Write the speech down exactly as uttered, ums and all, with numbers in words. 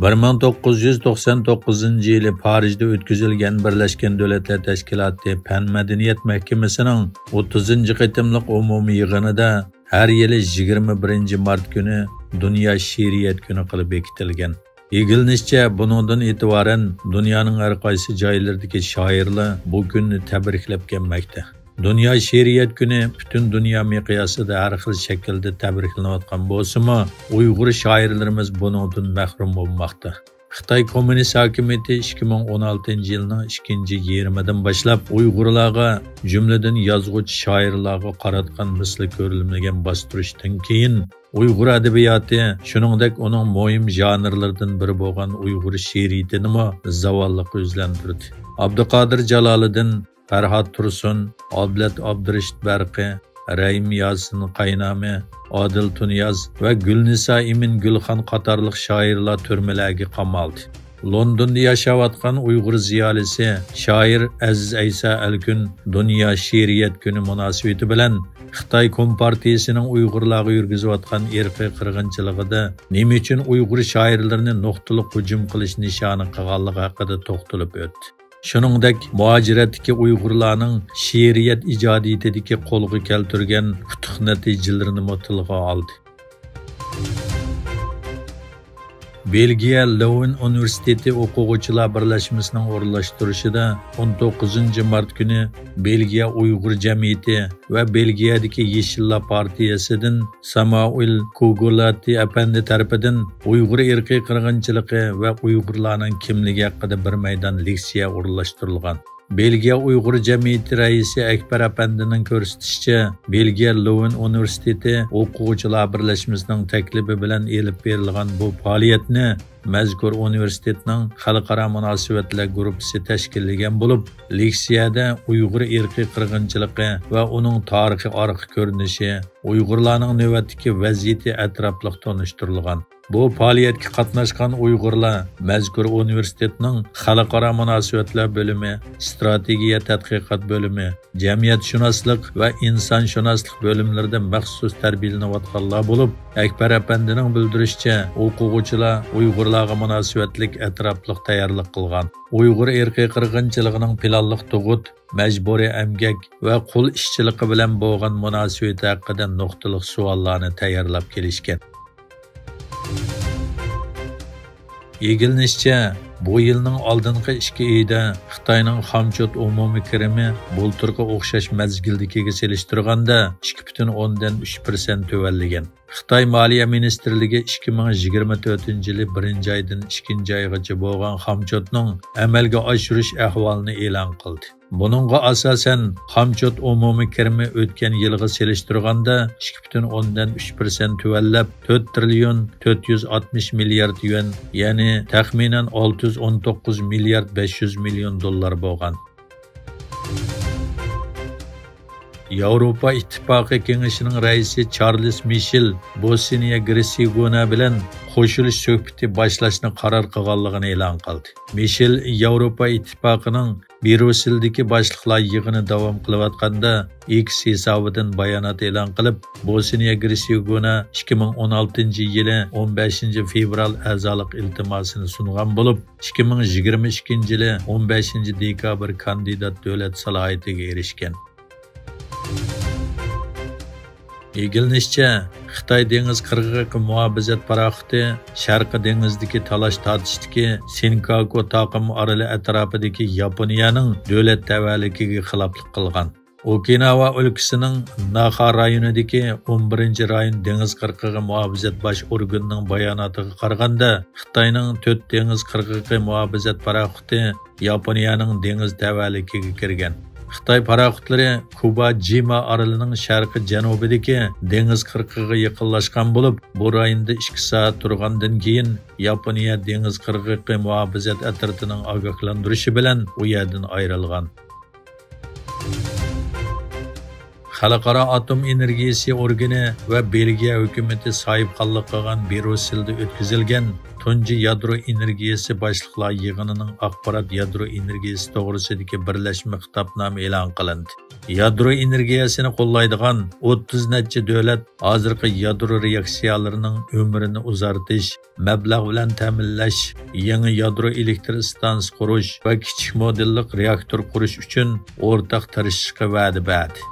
بىر مىڭ توققۇز يۈز توقسان توققۇزىنچى يىلى پارىژدا ئۆتكۈزۈلگەن بىرلەشكەن دۆلەتلەر تەشكىلاتى پەن مەدەنىيەت مەھكىمىسىنىڭ ئوتتۇزىنچى قېتىملىق ئومۇمىي يىغىنىدا ھەر يىلى يىگىرمە بىرىنچى مارت كۈنى دۇنيا شېئىرىيەت كۈنى قىلىپ بېكىتىلگەن. ئىگىلىنىشىچە، بۇنىڭدىن ئېتىبارەن دۇنيانىڭ ھەر قايسى جايلىرىدىكى شائىرلار بۇ كۈننى تەبرىكلەپ كەلمەكتە. دۇنيا شېئىرىيەت كۈنى پۈتۈن دۇنيا مىقياسىدا ھەر خىل شەكىلدە تەبرىكلىنىۋاتقان بولسىمۇ، ئۇيغۇر شائىرلىرىمىز بۇنىڭدىن مەھرۇم بولماقتا. خىتاي كوممۇنىست ھاكىمىيىتى ئىككى مىڭ ئون ئالتىنچى يىلنىڭ ئىككىنچى يېرىمىدىن باشلاپ ئۇيغۇرلارغا، جۈملىدىن يازغۇچى شائىرلارغا قاراتقان مىسلى كۆرۈلمىگەن باستۇرۇشتىن كېيىن، ئۇيغۇر ئەدەبىياتى، شۇنىڭدەك ئۇنىڭ مۇھىم ژانىرلىرىدىن بىرى بولغان ئۇيغۇر شېئىرىيىتىنىمۇ زاۋاللىققا يۈزلەندۈردى. ئابدۇقادىر جالالىدىن، پەرھات تۇرسۇن، ئابلەت ئابدۇرېشىت بەرقى، رەھىم ياسىن قاينامى، ئادىل تۇنىياز ۋە گۈلنىسا ئىمىن گۈلخان قاتارلىق شائىرلار تۈرمىلەرگە قامالدى. لوندوندا ياشاۋاتقان ئۇيغۇر زىيالىيسى، شائىر ئەزىز ئەيسا ئەلكۈن دۇنيا شېئىرىيەت كۈنى مۇناسىۋىتى بىلەن خىتاي كومپارتىيىسىنىڭ ئۇيغۇرلارغا يۈرگۈزۈۋاتقان ئىرقىي قىرغىنچىلىقىدا نېمە ئۈچۈن ئۇيغۇر شائىرلىرىنى نۇقتىلىق ھۇجۇم قىلىش نىشانى قىلغانلىقى ھەققىدە توختىلىپ ئۆتتى. شۇنىڭدەك، مۇھاجىرەتتىكى ئۇيغۇرلارنىڭ شېئىرىيەت ئىجادىيىتىدىكى قولغا كەلتۈرگەن ئۇتۇق نەتىجىلىرىنىمۇ تىلغا ئالدى. بېلگىيە لېۋېن ئۇنىۋېرسىتېتى ئوقۇغۇچىلار بىرلەشمىسىنىڭ ئورۇنلاشتۇرۇشىدا ئون توققۇزىنچى مارت كۈنى بېلگىيە ئۇيغۇر جەمئىيىتى ۋە بېلگىيەدىكى يېشىللار پارتىيەسىدىن سامائىل كوگۇلاتى ئەپەندى تەرىپىدىن ئۇيغۇر ئىرقىي قىرغىنچىلىقى ۋە ئۇيغۇرلارنىڭ كىملىكى ھەققىدە بىر مەيدان لېكسىيە ئورۇنلاشتۇرۇلغان. بېلگىيە ئۇيغۇر جەمئىيىتى رەئىسى ئەكبەر ئەپەندىنىڭ كۆرسىتىشىچە، بېلگىيە لېۋېن ئۇنىۋېرسىتېتى ئوقۇغۇچىلار بىرلەشمىسىنىڭ تەكلىپى بىلەن ئېلىپ بېرىلغان بۇ پائالىيەتنى مەزكۇر ئۇنىۋېرسىتېتنىڭ خەلقئارا مۇناسىۋەتلەر گۇرۇپپىسى تەشكىللىگەن بولۇپ، لېكسىيەدە ئۇيغۇر ئىرقىي قىرغىنچىلىقى ۋە ئۇنىڭ تارىخىي ئارقا كۆرۈنۈشى، ئۇيغۇرلارنىڭ نۆۋەتتىكى ۋەزىيىتى ئەتراپلىق تونۇشتۇرۇلغان. بۇ پائالىيەتكە قاتناشقان ئۇيغۇرلار مەزكۇر ئۇنىۋېرسىتېتنىڭ خەلقئارا مۇناسىۋەتلەر بۆلۈمى، ئىستراتېگىيە تەتقىقات بۆلۈمى، جەمئىيەتشۇناسلىق ۋە ئىنسانشۇناسلىق بۆلۈملىرىدە مەخسۇس تەربىيەلىنىۋاتقانلار بولۇپ، ئەكبەر ئەپەندىنىڭ بىلدۈرۈشىچە، ئوقۇغۇچىلار ئۇيغۇرلارغا مۇناسىۋەتلىك ئەتراپلىق تەييارلىق قىلغان. ئۇيغۇر ئىرقىي قىرغىنچىلىقىنىڭ پىلانلىق تۇغۇت، مەجبۇرىي ئەمگەك ۋە قۇل ئىشچىلىقى بىلەن بولغان مۇناسىۋىتى ھەققىدە نۇقتىلىق سوئاللارنى تەييارلاپ كېلىشكەن. ئىگىلىنىشىچە، بۇ يىلنىڭ ئالدىنقى ئىككى ئېيىدا خىتاينىڭ خامچوت ئومۇمىي كىرىمى بۇلتۇرقى ئوخشاش مەزگىلدىكىگە سېلىشتۇرغاندا ئىككى پۈتۈن ئوندىن ئۈچ پىرسەنت تۆۋەنلىگەن. خىتاي مالىيە مىنىستىرلىكى ئىككى مىڭ يىگىرمە تۆتىنچى يىلى بىرىنچى ئايدىن ئىككىنچى ئايغىچە بولغان خامچوتنىڭ ئەمەلگە ئاشۇرۇش ئەھۋالىنى ئېلان قىلدى. بۇنىڭغا ئاساسەن، خامچوت ئومۇمىي كىرىمى ئۆتكەن يىلغا سېلىشتۇرغاندا ئىككى پۈتۈن ئوندىن ئۈچ پىرسەنت تۆۋەنلەپ، تۆت تىرىليون تۆت يۈز ئاتمىش مىليارد يۈەن، يەنى تەخمىنەن ئالتە يۈز ئون توققۇز مىليارد بەش يۈز مىليون دوللار بولغان. ياۋروپا ئىتتىپاقى كېڭىشىنىڭ رەئىسى چارلىز مىشېل بوسنىيە گېرسېگوۋىنا بىلەن قوشۇلۇش سۆھبىتى باشلاشنى قارار قىلغانلىقىنى ئېلان قىلدى. مىشېل ياۋروپا ئىتتىپاقىنىڭ بريۇسسېلدىكى باشلىقلار يىغىنى داۋام قىلىۋاتقاندا، ئېكس ھېسابىدىن بايانات ئېلان قىلىپ، بوسنىيە گېرسېگوۋىنا ئىككى مىڭ ئون ئالتىنچى يىلى ئون بەشىنچى فېۋرال ئەزالىق ئىلتىماسىنى سۇنغان بولۇپ، ئىككى مىڭ يىگىرمە ئىككىنچى يىلى ئون بەشىنچى دېكابىر كاندىدات دۆلەت سالاھىيىتىگە ئېرىشكەن. ئىگىلىنىشىچە، خىتاي دېڭىز قىرغىقى مۇھاپىزەت پاراخوتى شەرقىي دېڭىزدىكى تالاش-تارتىشتىكى سىنكاكۇ تاقىم ئارىلى ئەتراپىدىكى ياپونىيەنىڭ دۆلەت تەۋەلىكىگە خىلاپلىق قىلغان. ئوكىناۋا ئۆلكىسىنىڭ ناخا رايونىدىكى ئون بىرىنچى رايون دېڭىز قىرغىقى مۇھاپىزەت باش ئورگىنىنىڭ باياناتىغا قارىغاندا، خىتاينىڭ تۆت دېڭىز قىرغىقى مۇھاپىزەت پاراخوتى ياپونىيەنىڭ دېڭىز تەۋەلىكىگە كىرگەن. خىتاي پاراخوتلىرى كۇبا جىما ئارىلىنىڭ شەرقىي جەنۇبىدىكى دېڭىز قىرغىقىغا يېقىنلاشقان بولۇپ، بۇ رايوندا ئىككى سائەت تۇرغاندىن كېيىن، ياپونىيە دېڭىز قىرغىقى مۇھاپىزەت ئەترىتىنىڭ ئاگاھلاندۇرۇشى بىلەن ئۇ يەردىن ئايرىلغان. خەلقئارا ئاتوم ئېنېرگىيىسى ئورگىنى ۋە بېلگىيە ھۆكۈمىتى ساھىبخانلىق قىلغان بريۇسسېلدا ئۆتكۈزۈلگەن تۇنجى يادرو ئېنېرگىيىسى باشلىقلار يىغىنىنىڭ ئاخبارات يادرو ئېنېرگىيىسى توغرىسىدىكى بىرلەشمە خىتابنامە ئېلان قىلىندى. يادرو ئېنېرگىيەسىنى قوللايدىغان ئوتتۇز نەچچە دۆلەت ھازىرقى يادرو رېئاكسىيەلىرىنىڭ ئۆمرىنى ئۇزارتىش، مەبلەغ بىلەن تەمىنلەش، يېڭى يادرو ئېلېكتر ئىستانسا قۇرۇش ۋە كىچىك مودېللىق رېئاكتور قۇرۇش ئۈچۈن ئورتاق تىرىشىشقا ۋەدە بەردى.